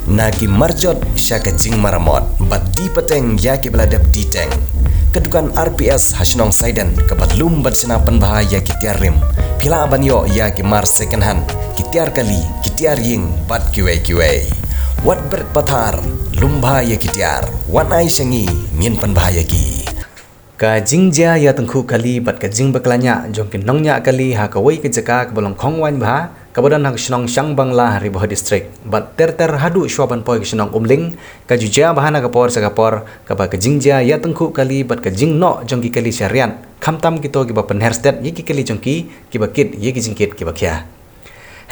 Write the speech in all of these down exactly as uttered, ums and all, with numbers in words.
Na ki marjot sha ka jingmaramot bad die pateng ïa kiba la dep die teng. Ka dukan R P S ha shnong Saiden kaba lum bad shna pynbha ïa ki tiar rim. Phi lah ban ïoh ïa ki mar second hand, ki tiar kali, ki tiar ïing bad kiwei kiwei. Wat bret pathar, lum bha ïa ki tiar. Wan ai sha ngi, ngin pynbha ïa ki. Ka jingjia ïatyngkhuh kali bad ka jingbakla ñiah jong ki nongñiah kali ha kawei ka jaka kaba long khongwaiñ bha, kaba don ha ka shnong Shangbangla ha Ri Bhoi District. Bad ter ter haduh shuwa ban poi ka shnong Umling, ka ju jia bha na ka por sha ka por, kaba ka jingjia ïatyngkhuh kali bad ka jingnoh jong ki kali sha riat, khamtam kito kiba pynher stet ïa ki kali jong ki, kiba kit ïa ki jingkit kiba khia.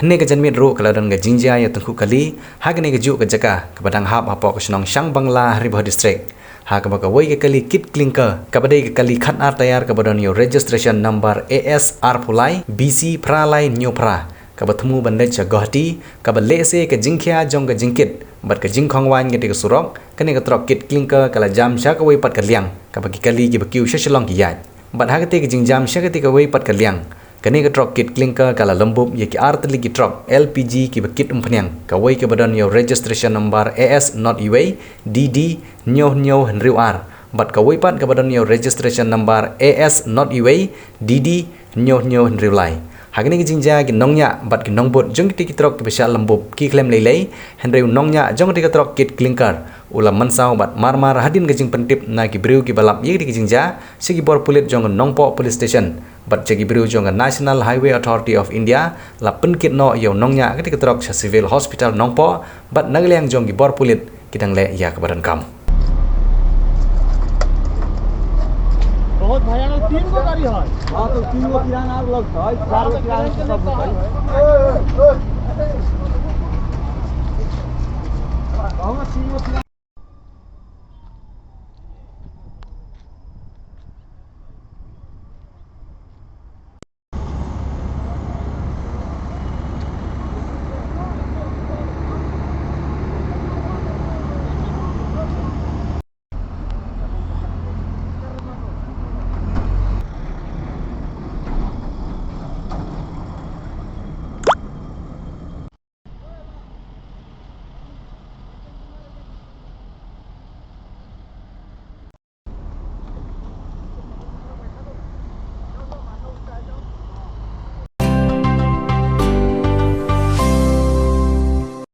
Hynne ka janmiet ruh ka la don ka jingjia ïatyngkhuh kali ha kane kajuh ka jaka kaba dang hap hapoh ka shnong Shangbangla ha Ri Bhoi District. Ha kaba kawei ka kali kit klinker kaba dei ka kali khat ar tayar kaba don ïa u registration number A S arphew lai B C phra lai hynñiew phra, kaba thmu ban leit sha Guwahati, kaba lehse ka jingkhia jong ka jingkit bad ka jingkhongwaiñ katei ka surok, kane ka trok kit klinker ka la jam sha kawei pat ka liang, kaba ki kali kiba kiew sha Shillong ki ïaid. Bad ha katei ka jingjam sha katei kawei pat ka liang, kane ka trok kit klinker ka la lymbup ïa ki ar tylli ki trok L P G kiba kit umphniang, kawei kaba don ïa u registration number A S not iwei D D hynñiew hynñiew hynriew ar, bad kawei pat kaba don ïa u registration number A S not iwei D D hynñiew hynñiew hynriew lai. Ha kane ka jingjia ki nongñiah bad ki nongbud jong kitei ki trok kiba shah lymbup ki khlem lei lei, hynrei u nongñiah jong katei ka trok kit klinker u la mynsaw bad mar mar hadien ka jingpyntip na ki briew kiba lap ïa katei ka jingjia sha ki bor pulit jong ka Nongpoh Police Station bad sha ki briew jong ka National Highway Authority of India, la pynkit noh ïa u nongñiah katei ka trok sha Civil Hospital Nongpoh, bad na ka liang jong ki bor pulit ki dang leh ïa kaba donkam. बहुत भयानक, तीन गो गाड़ी है। हाँ, तो तीन गो किराना लगता है, चार गो किराना सब होता है। हम तीन गो किराना